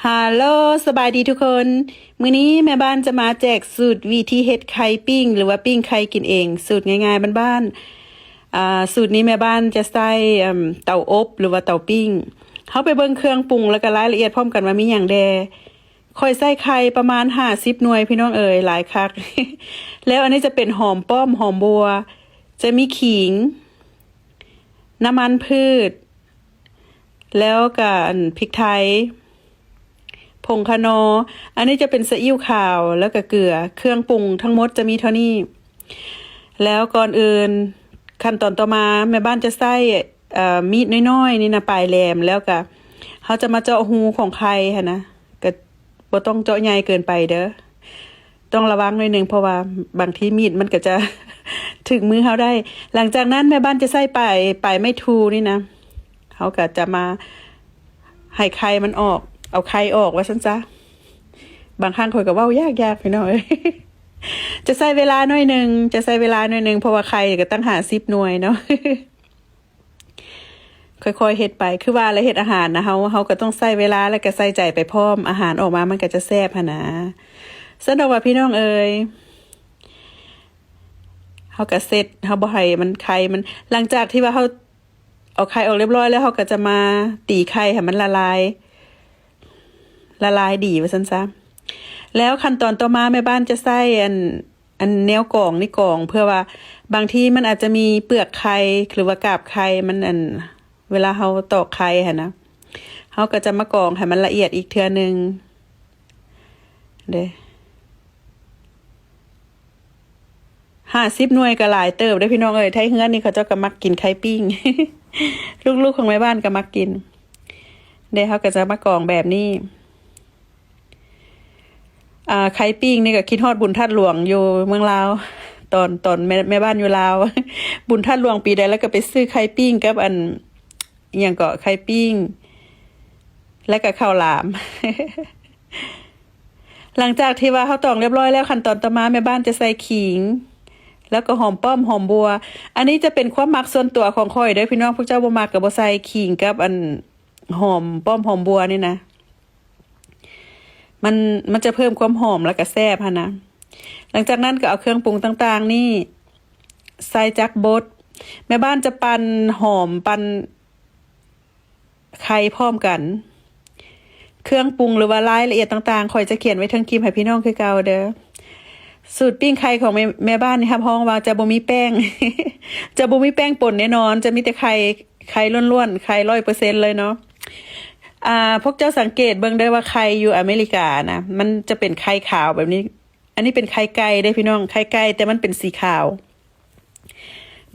ຮາໂລ ສະບາຍດີທຸກຄົນ. ມື້ນີ້ແມ່ບ້ານຈະມາແຈກສູດວິທີເຮັດໄຂ່ປີ້ງ ຫຼືວ່າປີ້ງໄຂ່ກິນເອງ ສູດງ່າຍໆບ້ານໆ. ອ່າ ສູດນີ້ແມ່ບ້ານຈະໃຊ້ ເອີ່ມ ເຕົາອົບ ຫຼືວ່າເຕົາປີ້ງ. ເຮົາໄປເບິ່ງເຄື່ອງປຸງ ແລ້ວກໍລາຍລະອຽດພ້ອມກັນວ່າມີຫຍັງແດ່. ຂ້ອຍໃຊ້ໄຂ່ປະມານຫ້າສິບໜ່ວຍ ພີ່ນ້ອງເອີຍ ຫຼາຍຄັກ. ແລ້ວອັນນີ້ຈະເປັນຫອມປ້ອມ ຫອມບົວ, ຈະມີຂີງ, ນ້ຳມັນພືດ, ແລ້ວກະ ອັນ ພິກໄທ, ຜົງຂະໜໍ, ອັນນີ້ຈະເປັນສະອິ້ວຂາວ ແລ້ວກະເກືອ. ເຄື່ອງປຸງທັງໝົດຈະມີເທົ່ານີ້. ແລ້ວກ່ອນອື່ນ ຂັ້ນຕອນຕໍ່ມາ ແມ່ບ້ານຈະໃຊ້ ເອີ່ ມີດນ້ອຍໆນີ້ນະ ປາຍແຫຼມ, ແລ້ວກະເຮົາຈະມາເຈາະຮູຂອງໄຂ່ຫັ້ນນະ, ກະບໍ່ຕ້ອງເຈາະໃຫຍ່ເກີນໄປເດີ້. ຕ້ອງລະວັງໜ້ອຍໜຶ່ງ ເພາະວ່າບາງທີມີດມັນກໍຈະຖືກມືເຮົາໄດ້. ຫຼັງຈາກນັ້ນແມ່ບ້ານຈະໃຊ້ປາຍ ປາຍໄມ້ທູນີ້ນະ, ເຮົາກໍຈະມາໃຫ້ໄຂ່ມັນອອກ ເອົາໄຂ່ອອກວ່າຊັ້ນຊະ. ບາງຄັ້ງຂ້ອຍກໍເວົ້າຍາກໆ ພີ່ນ້ອງເອີຍ. ຈະໃຊ້ເວລາໜ້ອຍໜຶ່ງ ຈະໃຊ້ເວລາໜ້ອຍໜຶ່ງ ເພາະວ່າໄຂ່ກໍຕັ້ງຫ້າສິບໜ່ວຍເນາະ. ຄ່ອຍໆເຮັດໄປ ຄືວ່າລະ ເຮັດອາຫານນະ ເຮົາ ເຮົາກໍຕ້ອງໃຊ້ເວລາ ແລ້ວກໍໃສ່ໃຈໄປພ້ອມ ອາຫານອອກມາມັນກໍຈະແຊບຫັ້ນນະ. ຊັ້ນດອກວ່າພີ່ນ້ອງເອີຍ ເຮົາກໍເຊັດ ເຮົາບໍ່ໃຫ້ມັນ ໄຂ່ມັນ ຫຼັງຈາກທີ່ວ່າເຮົາເອົາໄຂ່ອອກຮຽບຮ້ອຍແລ້ວ ເຮົາກໍຈະມາຕີໄຂ່ໃຫ້ມັນລະລາຍ ລະລາຍດີວ່າຊັ້ນຊະ. ແລ້ວຂັ້ນຕອນຕໍ່ມາແມ່ບ້ານຈະໃຊ້ອັນ ອັນແນວກອງນີ້ກອງ ເພື່ອວ່າບາງທີມັນອາດຈະມີເປືອກໄຂ່ ຫຼືວ່າກາບໄຂ່ ມັນ ອັນ ເວລາເຮົາຕອກໄຂ່ຫັ້ນນະ ເຮົາກໍຈະມາກອງໃຫ້ມັນລະອຽດອີກເທື່ອໜຶ່ງເດ້. ຫ້າສິບໜ່ວຍກໍຫຼາຍເຕີບເດ້ ພີ່ນ້ອງເອີຍ. ໄທເຮືອນນີ້ເຂົາເຈົ້າກໍມັກກິນໄຂ່ປີ້ງ ລູກໆຂອງແມ່ບ້ານກໍມັກກິນເດ້. ເຮົາກໍຈະມາກອງແບບນີ້. ອ່າ ໄຂ່ປີ້ງນີ້ກໍຄິດຮອດບຸນທາດຫຼວງຢູ່ເມືອງລາວ ຕອນ ຕອນແມ່ ແມ່ບ້ານຢູ່ລາວ ບຸນທາດຫຼວງປີໃດ ແລ້ວກໍໄປຊື້ໄຂ່ປີ້ງກັບອັນ ອີ່ຫຍັງເກາະ ໄຂ່ປີ້ງ ແລ້ວກໍເຂົ້າຫຼາມ. ຫຼັງຈາກທີ່ວ່າເຮົາຕອງຮຽບຮ້ອຍແລ້ວ ຂັ້ນຕອນຕໍ່ມາແມ່ບ້ານຈະໃສ່ຂີງ ແລ້ວກໍຫອມປ້ອມ ຫອມບົວ. ອັນນີ້ຈະເປັນຄວາມມັກສ່ວນຕົວຂອງຂ້ອຍເດີ້ ພີ່ນ້ອງ ພວກເຈົ້າບໍ່ມັກກໍບໍ່ໃສ່. ຂີງກັບອັນ ຫອມປ້ອມ ຫອມບົວນີ້ນະ ມັນ ມັນຈະເພີ່ມຄວາມຫອມ ແລ້ວກະແຊບຫັ້ນນະ. ຫຼັງຈາກນັ້ນກໍເອົາເຄື່ອງປຸງຕ່າງໆນີ້ໃສ່ຈັກບົດ. ແມ່ບ້ານຈະປັ່ນຫອມ ປັ່ນໄຂ່ພ້ອມກັນ. ເຄື່ອງປຸງ ຫຼືວ່າລາຍລະອຽດຕ່າງໆ ຂ້ອຍຈະຂຽນໄວ້ເທິງຄລິບໃຫ້ພີ່ນ້ອງຄືເກົ່າເດີ້. ສູດປີ້ງໄຂ່ຂອງແມ່ ແມ່ບ້ານນີ້ຮັບຮອງວ່າຈະບໍ່ມີແປ້ງ ຈະບໍ່ມີແປ້ງປົນແນ່ນອນ ຈະມີແຕ່ໄຂ່ ໄຂ່ລ້ວນໆ ໄຂ່ຮ້ອຍເປີເຊັນເລີຍເນາະ. ອ່າ ພວກເຈົ້າສັງເກດເບິ່ງເດີ້ວ່າໄຂ່ຢູ່ອາເມລິການະ ມັນຈະເປັນໄຂ່ຂາວແບບນີ້. ອັນນີ້ເປັນໄຂ່ໄກ່ເດ້ພີ່ນ້ອງ ໄຂ່ໄກ່ ແຕ່ມັນເປັນສີຂາວ.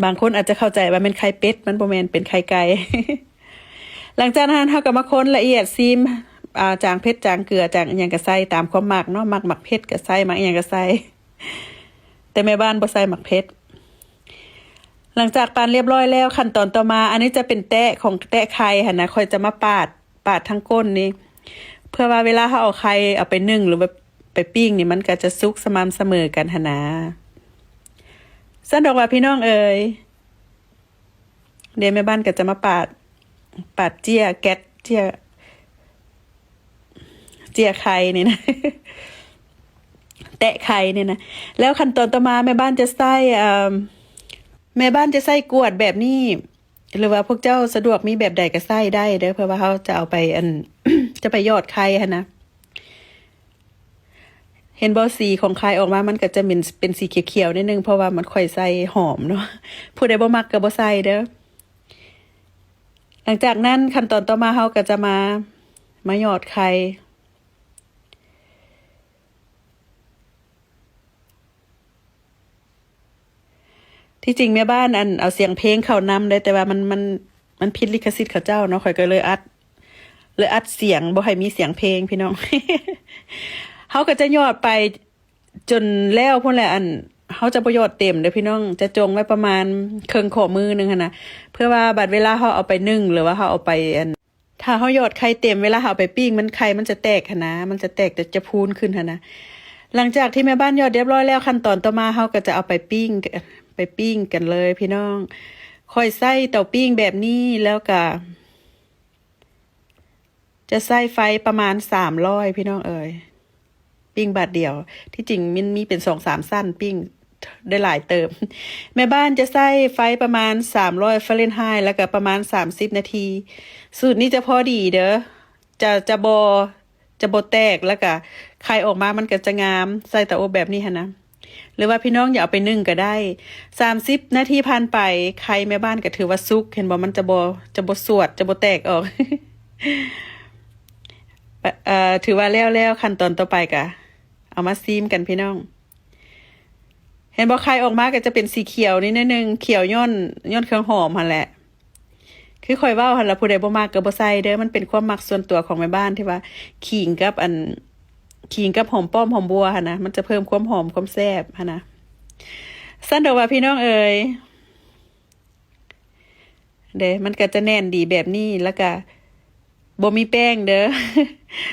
ບາງຄົນອາດຈະເຂົ້າໃຈວ່າແມ່ນໄຂ່ເປັດ ມັນບໍ່ແມ່ນ ເປັນໄຂ່ໄກ່. ຫຼັງຈາກນັ້ນເຮົາກໍມາຄົນລະອຽດ ຊີມ ອ່າ ຈາງເຜັດ ຈາງເກືອ ຈາງອີ່ຫຍັງກໍໃສ່ຕາມຄວາມມັກເນາະ ມັກໝາກເຜັດກໍໃສ່ ມັກອີ່ຫຍັງກໍໃສ່ ແຕ່ແມ່ບ້ານບໍ່ໃສ່ໝາກເຜັດ. ຫຼັງຈາກປັ່ນຮຽບຮ້ອຍແລ້ວ ຂັ້ນຕອນຕໍ່ມາ ອັນນີ້ຈະເປັນແຕະຂອງ ແຕະໄຂ່ຫັ້ນນະ ຂ້ອຍຈະມາປາດ ປາດທາງກົ້ນນີ້ ເພື່ອວ່າເວລາເຮົາເອົາໄຂ່ເອົາໄປໜຶ້ງ ຫຼືວ່າໄປປີ້ງນີ້ ມັນກໍຈະສຸກສະໝ່ຳສະເໝີກັນຫັ້ນນາ. ຊັ້ນດອກວ່າພີ່ນ້ອງເອີຍ ເດ ແມ່ບ້ານກໍຈະມາປາດ ປາດເຈ້ຍ ແກັດເຈ້ຍ ເຈ້ຍໄຂ່ນີ້ນະ ແຕະໄຂ່ນີ້ນະ. ແລ້ວຂັ້ນຕອນຕໍ່ມາແມ່ບ້ານຈະໃຊ້ ເອີ່ມ ແມ່ບ້ານຈະໃຊ້ກວດແບບນີ້ ຫຼືວ່າພວກເຈົ້າສະດວກມີແບບໃດກໍໃຊ້ໄດ້ເດີ້ ເພາະວ່າເຮົາຈະເອົາໄປ ອັນ ຈະໄປຫຍອດໄຂ່ຫັ້ນນະ. ເຫັນບໍ່ ສີຂອງໄຂ່ອອກມາ ມັນກໍຈະເປັນ ເປັນສີຂຽວໆໜ້ອຍໜຶ່ງ ເພາະວ່າມັນ ຂ້ອຍໃສ່ຫອມເນາະ. ຜູ້ໃດບໍ່ມັກກໍບໍ່ໃສ່ເດີ້. ຫຼັງຈາກນັ້ນຂັ້ນຕອນຕໍ່ມາເຮົາກໍຈະມາ ມາຫຍອດໄຂ່. ທີ່ຈິງແມ່ບ້ານ ອັນ ເອົາສຽງເພງເຂົ້ານຳເດ້ ແຕ່ວ່າມັນ ມັນ ມັນຜິດລິຂະສິດເຂົາເຈົ້າເນາະ ຂ້ອຍກໍເລີຍອັດ ເລີຍອັດສຽງ ບໍ່ໃຫ້ມີສຽງເພງພີ່ນ້ອງ. ເຮົາກໍຈະຫຍອດໄປຈົນແລ້ວພຸ້ນແຫຼະ ອັນ ເຮົາຈະບໍ່ຫຍອດເຕັມເດີ້ພີ່ນ້ອງ ຈະຈົ່ງໄວ້ປະມານເຄິ່ງຂໍ້ມືໜຶ່ງຫັ້ນນະ ເພື່ອວ່າບັດເວລາເຮົາເອົາໄປໜຶ້ງ ຫຼືວ່າເຮົາເອົາໄປ ອັນ ຖ້າເຮົາຫຍອດໄຂ່ເຕັມ ເວລາເຮົາເອົາໄປປີ້ງ ມັນ ໄຂ່ມັນຈະແຕກຫັ້ນນະ ມັນຈະແຕກ ຈະ ຈະພູນຂຶ້ນຫັ້ນນະ. ຫຼັງຈາກທີ່ແມ່ບ້ານຫຍອດຮຽບຮ້ອຍແລ້ວ ຂັ້ນຕອນຕໍ່ມາເຮົາກໍຈະເອົາໄປປີ້ງ ໄປປີ້ງກັນເລີຍພີ່ນ້ອງ. ຂ້ອຍໃຊ້ເຕົາປີ້ງແບບນີ້ ແລ້ວກະ ຈະໃຊ້ໄຟປະມານສາມຮ້ອຍ ພີ່ນ້ອງເອີຍ ປີ້ງບາດດຽວ. ທີ່ຈິງມັນມີເປັນສອງສາມຊັ້ນ ປີ້ງໄດ້ຫຼາຍເຕີບ. ແມ່ບ້ານຈະໃຊ້ໄຟປະມານສາມຮ້ອຍຟາເຣັນໄຮ ແລ້ວກໍປະມານສາມສິບນາທີ. ສູດນີ້ຈະພໍດີເດີ້ ຈະ ຈະບໍ່ ຈະບໍ່ແຕກ ແລ້ວກະໄຂ່ອອກມາມັນກະຈະງາມ ໃສ່ເຕົາອົບແບບນີ້ຫັ້ນນະ. ຫຼືວ່າພີ່ນ້ອງຢາກເອົາໄປໜຶ້ງກະໄດ້. ສາມສິບນາທີຜ່ານໄປ ໄຂ່ແມ່ບ້ານກະຖືວ່າສຸກ ເຫັນບໍ່? ມັນຈະບໍ່ ຈະບໍ່ສວດ ຈະບໍ່ແຕກອອກ. ເອີ ຖືວ່າແລ້ວໆ ຂັ້ນຕອນຕໍ່ໄປກະເອົາມາຊີມກັນພີ່ນ້ອງ. ເຫັນບໍ່? ໄຂ່ອອກມາກະຈະເປັນສີຂຽວນິດໜຶ່ງ ຂຽວຍ້ອນ ຍ້ອນເຄື່ອງຫອມຫັ້ນແຫຼະ. ຄືຂ້ອຍເວົ້າຫັ້ນລະ ຜູ້ໃດບໍ່ມັກກໍບໍ່ໃສ່ເດີ້. ມັນເປັນຄວາມມັກສ່ວນຕົວຂອງແມ່ບ້ານທີ່ວ່າ ຂີງກັບອັນ ຂີງກັບຫອມປ້ອມຫອມບົວຫັ້ນນະ ມັນຈະເພີ່ມຄວາມຫອມຄວາມແຊບຫັ້ນນະ. ຊັ້ນດອກວ່າພີ່ນ້ອງເອີຍ ເດ້ ມັນກໍຈະແໜ້ນດີແບບນີ້ ແລ້ວກະບໍ່ມີແປ້ງເດີ້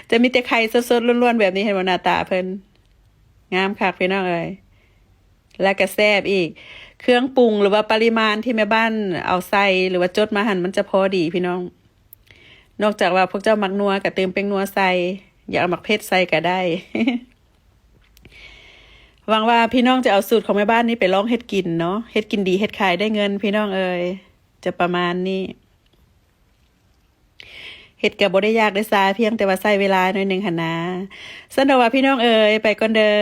ຈະມີແຕ່ໄຂ່ສົດໆລ້ວນໆແບບນີ້. ເຫັນບໍ່? ໜ້າຕາເພິ່ນງາມຄັກພີ່ນ້ອງເອີຍ ແລ້ວກະແຊບອີກ. ເຄື່ອງປຸງ ຫຼືວ່າປະລິມານທີ່ແມ່ບ້ານເອົາໃສ່ ຫຼືວ່າຈົດມາຫັ້ນ ມັນຈະພໍດີພີ່ນ້ອງ. ນອກຈາກວ່າພວກເຈົ້າມັກນົວກະຕື່ມແປ້ງນົວໃສ່ ຢາກເອົາໝາກເຜັດໃສ່ກະໄດ້. ຫວັງວ່າພີ່ນ້ອງຈະເອົາສູດຂອງແມ່ບ້ານນີ້ໄປລອງເຮັດກິນເນາະ ເຮັດກິນດີເຮັດຂາຍໄດ້ເງິນພີ່ນ້ອງເອີຍ. ຈະປະມານນີ້ ເຮັດກະບໍ່ໄດ້ຍາກໄດ້ຊາ ພຽງແຕ່ວ່າໃຊ້ເວລາໜ້ອຍໜຶ່ງຫັ້ນນາ. ຊັ້ນດອກວ່າພີ່ນ້ອງເອີຍ ໄປກ່ອນເດີ້.